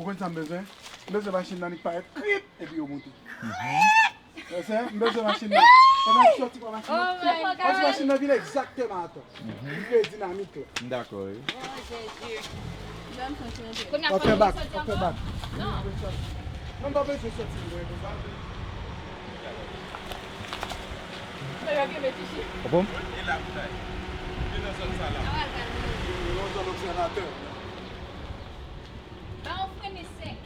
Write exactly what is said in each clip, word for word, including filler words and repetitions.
Konn sa m bezwen? M bezwen machin nan li parèt krip epi yo moute. Wè sa? M bezwen machin nan. Pandan m soti pran machin nan, paske machin nan vin egzakteman atan. Li kreye dinamik la. M dakò, wi. Kounye a, fò nou soti ankò? Non, m pa bezwen soti vre konsa. Ou bon? Yon zòn obsèvatè. Ba w frennen sèk.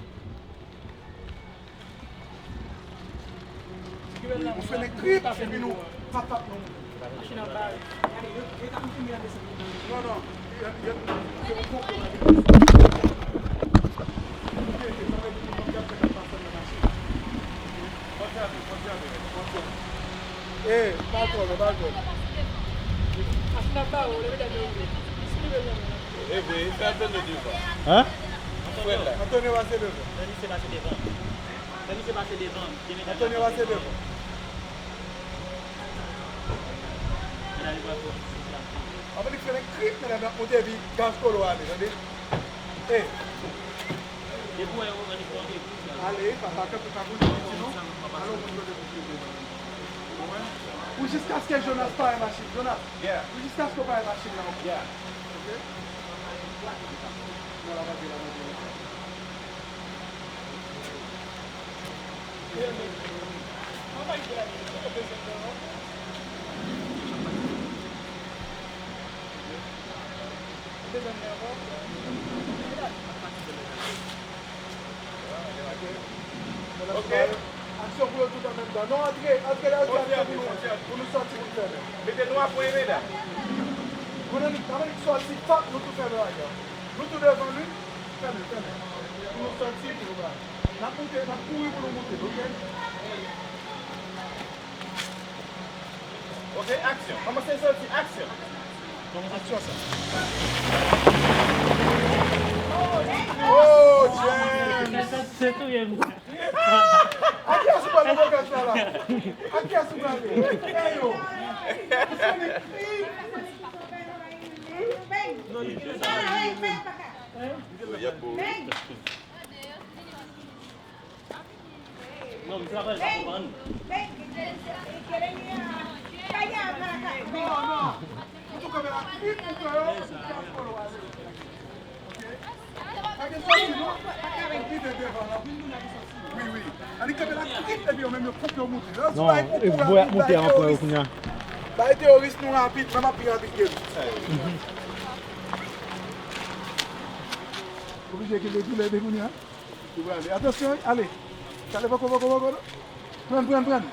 Ou frennen krip, epi nou pap pap nou. Machin an bare. Non, non. Eh, pa twò, non, pa twò. Hein? Antonio pase devan. Antonio pase devan. Anben li fè lè krip, medam, ou te vi gaz kolo ale, tande. Eh. Ale, papa, kanpe pa kounye a, sinon, ale w konn kote pou file. Ou konprann? Ou jiskaske Jonas pare machin, Jonas. Ou jiskaske w pare machin nan, ok? Ok? Non, la pa di, la pa di. Ok. Aksyon pou yo tout an menm tan. Non, antre, antre la, di aksyon pou nou, pou nou sòti, pou nou fèmen. Mete nou a pwen, medam. Mwen annik, annik sòti, pap, nou tou fèmen bagay la. Nou tou devan li, fèmen, fèmen. Pou nou sòti, pou nou bay. N ap moute, n ap kouri pou nou moute, ok? Ok, aksyon. Kòmanse sòti, aksyon. Aksyon sa. Oh, James! Se touye m. A kiyès ou pral nan vokal sa la? A kiyès ou pral? Hey, yo! Ou se li? Yo, y ap bo. Non, m travay pa konprann. Non, non. Ou tou kanpe la krip pou fè yo, pou fè yo ale. Ok? Pa gen sòsi, non? Annik rive devan la, vin moun nan ki sòsi. Wi, wi. Annik kanpe la krip, epi yo menm yo koupe, yo moute. Non, e bò y ap moute a anpè yo kounye a. Bay teyoris nou rapid, menm ap pi rapid ke nou. Oblije kenbe toulède kounye a. Ou prale. Atansyon, wi, ale. Kale poko, poko, poko, non. Pran, pran, pran.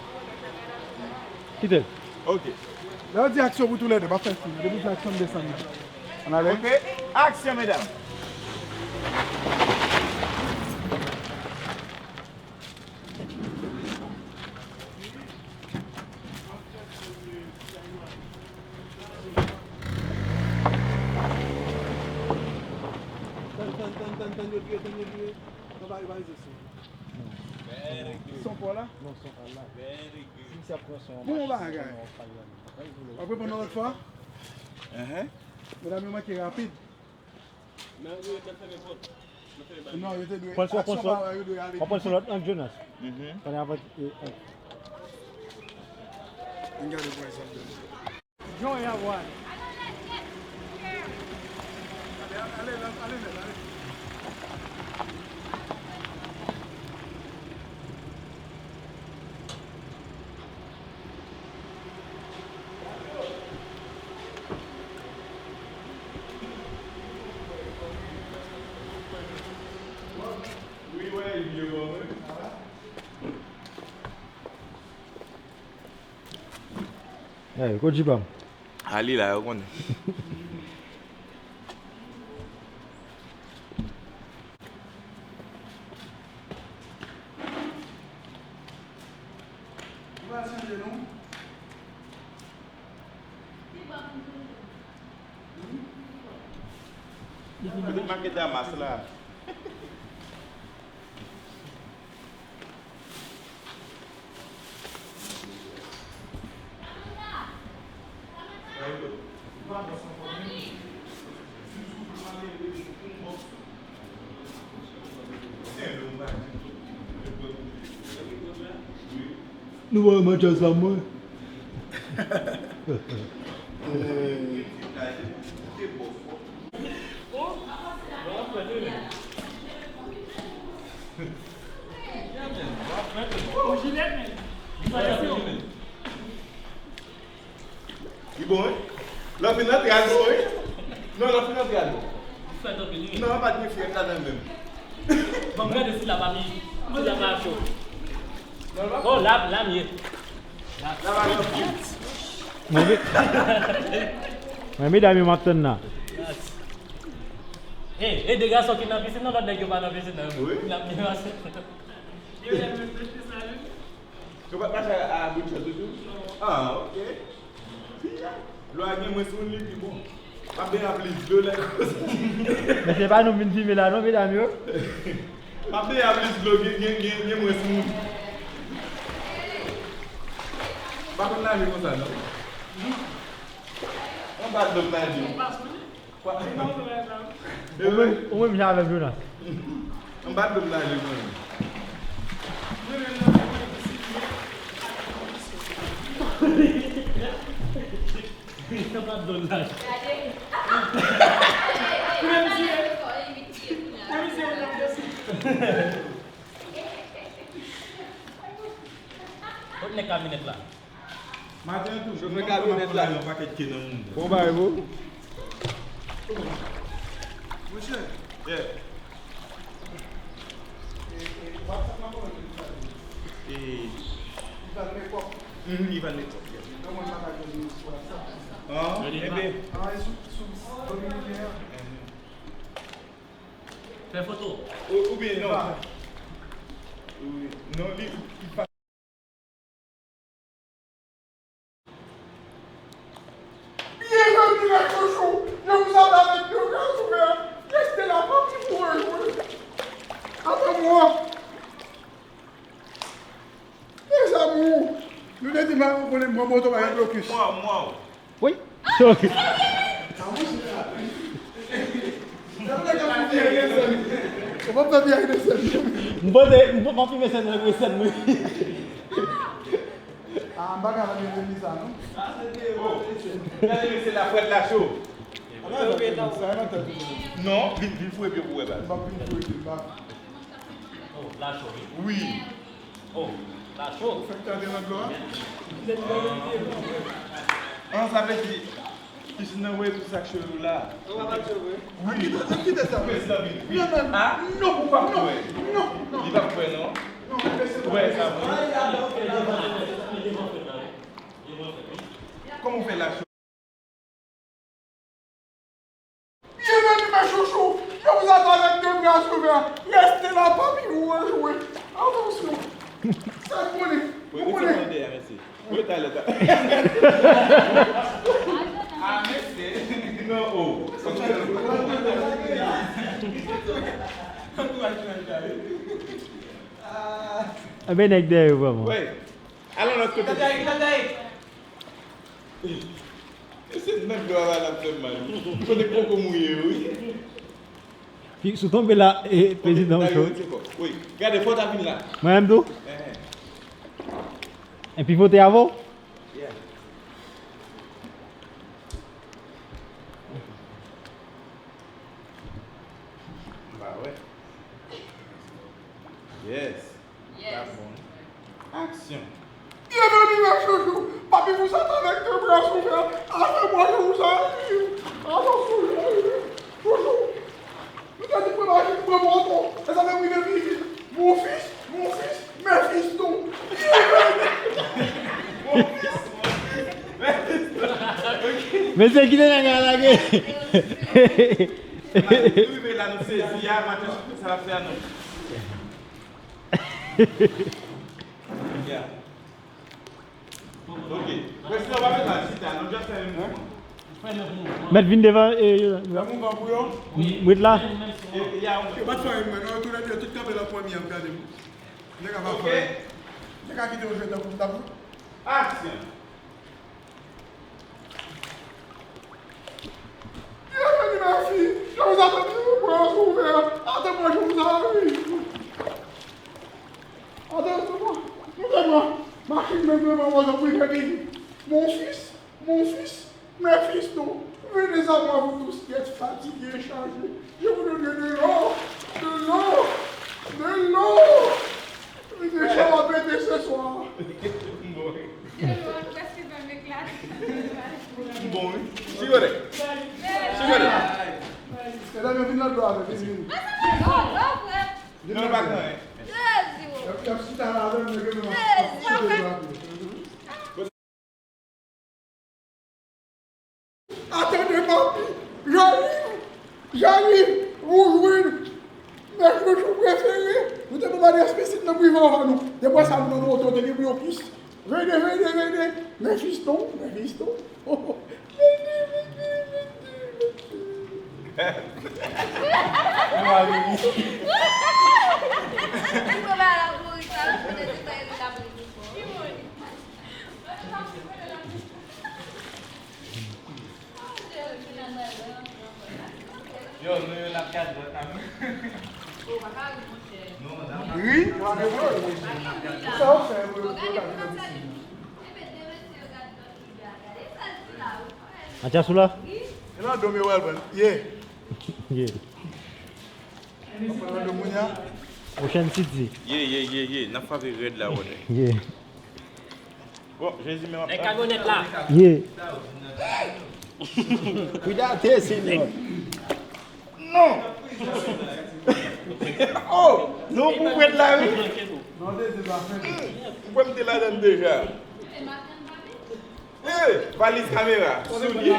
Kite l. Ok. Lè yo di aksyon pou toulède, pa fè siy. Depi w di aksyon, m desann. Ann ale. Ok. Aksyon, medam. Tann, tann, tann, tann, tann, yo vire, tann, yo vire. Non, pa, pa rive sou. Son pa w la? Non, son pa w la. Si misye ap pran son an, bon bagay. W ap reponn yon lòt fwa? Enhen. Medam yo manke rapid. Non, yo te dwe. Pran son, pran son. Pran son lòt an, Jonas. Pandan avan, e, e. Ann gade pou wè sa ap donn. Jan w ap wè. Hey, kote G P A m? A li la, yo konnen. Ou pral chanje non? Kote make Damas la? Nou pa manje ansanm, mwen. Li bon, wi. Lè w fin antre, al bon, wi. Non, lè w fin antre, al bon. Li fèt anpil, wi. Non, pa t gen fyèf ladan l menm. Ban m gade si la pa mi, si la pa cho. Non, l pa cho. Oh, la, la m ye. La pa cho. Mwen, me-, mwen, medam yo m ap tann la. Hey, e de gason ki nan pisin nan, lòt nèg yo pa nan pisin nan. Wi. N ap byen pase. Yo pa t mache a bout chòt ou tou? Ah, ok. Lè a gen mwens moun, li pi bon. M ap beny a plis dlo lè konsa. Men se pa nou vin filme la non, medam yo. M ap beny a plis dlo, gen, gen, gen, gen mwens moun. M pa konn naje konsa non. Anba dlo m naje. Ou menm, ou menm jan avèk Jonas. Anba dlo m naje mwen. Anba dlo m naje. Kot nèg kamyonèt la? Maten an tou, chofè kamyonèt la, yon pakèt ke nan moun. Bon bagay, bro. Monchè. Yeah. E, e, WhatsApp la, kòman li pral? E, Ivan Lekòk. Mhm, Ivan Lekòk, yeah. Nan mwen pa ka jwenn li sou WhatsApp. Ah, ebe. Ah, e sou, sou, sou dominiken an. Mhm. Fè foto. Ou, oubyen non. Wi. Non, li, li pa Bienvenue les chouchous. Je vous attends avec deux bras ouverts. Restez là, papi pou rejwe. Attends-moi. Mes amours. Nou te di m a konnen mwen moto pa gen blokis. Mwa, mwa. Wi. Sorry. Ou pa fè pye ak de sèn. M panse, m pa, m pa filme sèn nan, sèn mwen. Ah, m pa ka nan bienveni sa, non. Gade, mesye, la frèt la cho. Non, vin, vin foure pye pou wè, baz. M pa vin foure pye, m pa. Oh, la cho, wi. Wi. Oh, la cho. Fèk ta de nan dlo a. An, sa vle di, pisin nan voye tout sa k cho yo la. Ou pa bat yo vre? Wi. Kite, kite sa. Prezidan vin. Non, non. Ah, non, ou pa kwè. Non, non. Li pa kwè, non. Non, mesye. Ou wè sa, bon. Kòman ou fè la cho? Bienvenue mes chouchous, je vous attends avec deux bras ouverts. Restez là, papi pou rejwe. Attention. Sa konnen. Wi, ou konnen. Wi, talè, talè. Ah, mesye. Non, oh. Antouraj, antouraj, talè. Enben, nèg dèyè yo, vrèman. Wi. Al nan lòt kote. Mesye, nan dlo a la, l ap fè m mal. Kote poko mouye yo, wi. Fi, si w tonbe la, e, prezidan ou cho. Wi, gade, fò w ta vin la. Mwen menm tou? Enhen. Epi vote avè w? Yeah. M pa wè. Yes. Yes. Aksyon. Bienvenue mes chouchous. Papi vous attend avec deux bras ouverts. Attention, chouchou. Chouchou. Nou te di pran machin, pran moto. E sa fè m rive pi vit. Mon fils, mon fils, mes fils tou. Bienvenue. Mon fils, mon fils, mes fils tou. Ok. Mesye, kite nèg la lage. Nou rive la, nou sezi a, maten sa l ap fè a non. Yeah. Ok. Prezidan, w pa bezwen chita, nou just fè yon mouvman. Mèt vin devan, e, yo, yo. Fè mouvman pou yo. M ret la. E, e, y a yon... Yo pa t fè anyen, men non, yo tou lè de, yo tout kanpe nan pwen mi an, gade m. Nèg la pa fè. Nèg la kite yo jwe tankou m t ap jwe. Aksyon. Bienvenue, ma fille. Je vous attends avec deux bras ouverts. Attends-moi, je vous arrive. Attends-moi. Moute mwen. Machin Mon fils, mon fils, mes fils, non. Venez à moi, vous tous qui êtes fatigués et chargés. Je vous donnerai de l'eau, de l'eau, de l'eau. Venez, ça va péter ce soir. Bon, wi. Sigote. Sigote. Medam yo vin nan dlo avè, vin, vin. Non, non, pa gen anyen. Y ap, y ap chita la avè m, nèg yo menm ap, ap chita la avè m. Atande, papi, Jali, Jali, ou jwenn men chouchou prefere. Nou te pran adrès pisin nan prive avan nou. Depi sa, nou nan moto, te gen blokis. Vene, vene, vene. Men fiston, men fiston. Vene, vene, vene, vene. Mwen ba la bourik la, mwen te di pa epi la bourik. Yo, nou yo n ap gad lòt la. Wi, pa gen pwoblèm. Sa w fè pou yo, pou yo ka vin nan pisin nan? Matyas ou la? E nan dòmi wè l pran. Ye. Ye. Ocean City. Ye, ye, ye, ye. N ap frape rèd la, wè. Ye. Bon, Jezi menm ap. Nèg kagonèt la. Ye. Kwidate, Senyè. Non. Oh, non pou prèt la, wi. Ou kwè m te ladann deja. Eh, valiz kamera, soulye.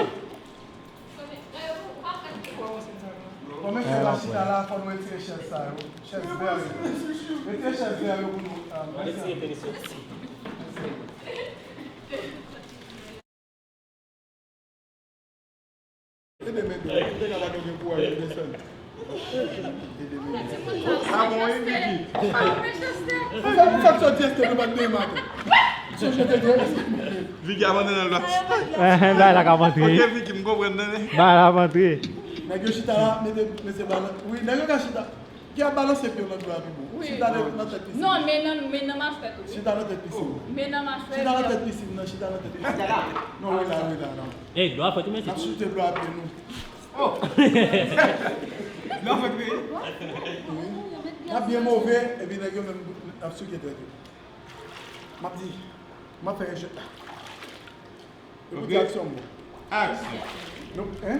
Bon, mesye, la chita la, fò nou retire chèz sa yo. Chèz vè yo. Retire chèz vè yo pou nou. Ah, mèsi. Ede men, ede men, ede men, ede men. Ah bon, wi, Vicky. Sa, sa k soti èske nou pa t demaske? Sonje te gen. Vicky abandone l la. Bay la k ap antre. Ok, Vicky, m konprann, tande. Bay la ap antre. Nèg yo chita la, mete, mete balan. Wi, nèg yo ka chita. Ki ap balanse pye w nan dlo a pi bon. Chita nan, nan tèt pisin. Non, men nan, men nan machwè tou. Chita nan tèt pisin. Men nan machwè. Chita nan tèt pisin nan, chita nan tèt pisin. Non, wi la, wi la, non. Ey, dlo a fèt ou mete. N ap soute dlo a pye nou. Oh! Non, fèt wi. Wi. N ap byen move, epi nèg yo menm ap souke tèt yo. M ap di, m ap fè yon jwèt la. Ekoute aksyon, bon. Aksyon. Nou, hein?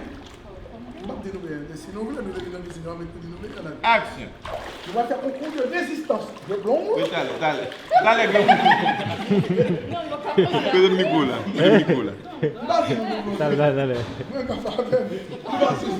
M p ap di nou byen, men si nou vle, nou vle vin nan mizik, nou ap di nou byen, nan. Aksyon. Nou va fè konkou de rezistans. De blonm. Wi, talè, talè. Talè, blonm. Kote mikwo la? Kote mikwo la? M pa di nou blonm. Talè, talè, talè. Mwen pa fè avè m. M pa di sa.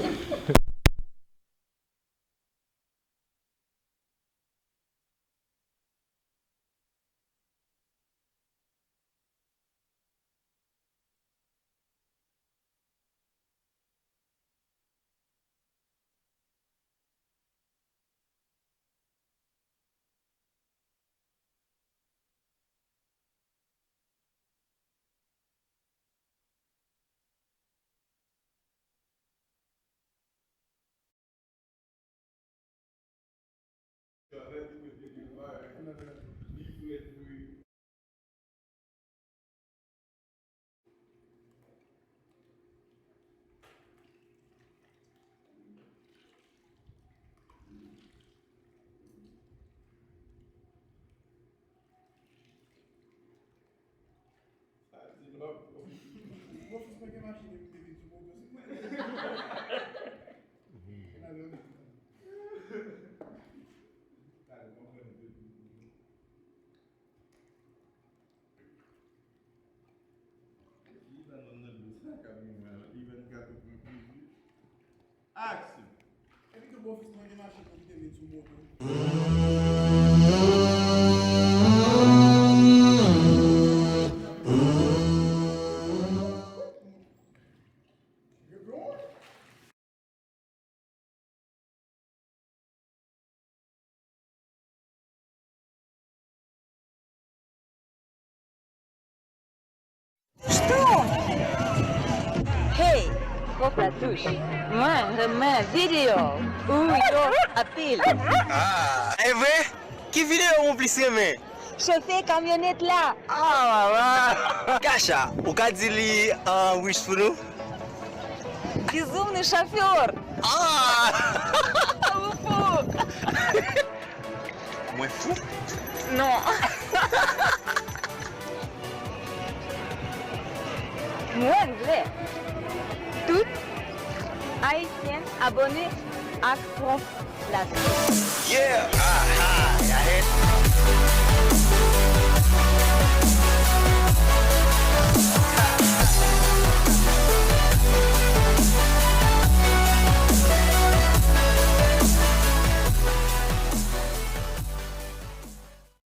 Aksyon! Epi tou bofis mwen gen machin pou kite met sou moto. Hey, Pop La Touche. Mwen renmen videyo ou yo anpil. Ah, e vre? Ki videyo ou plis renmen? Chofè kamyonèt la. Ah, mama! Kacha, ou ka di li an rich pou nou? Bizou, nou chofè. Ah! Ou fou. Mwen fou? Non. Mwen vle tout Ayisyen abòne ak Trump la. Yeah! Ah, ah, y'all hear?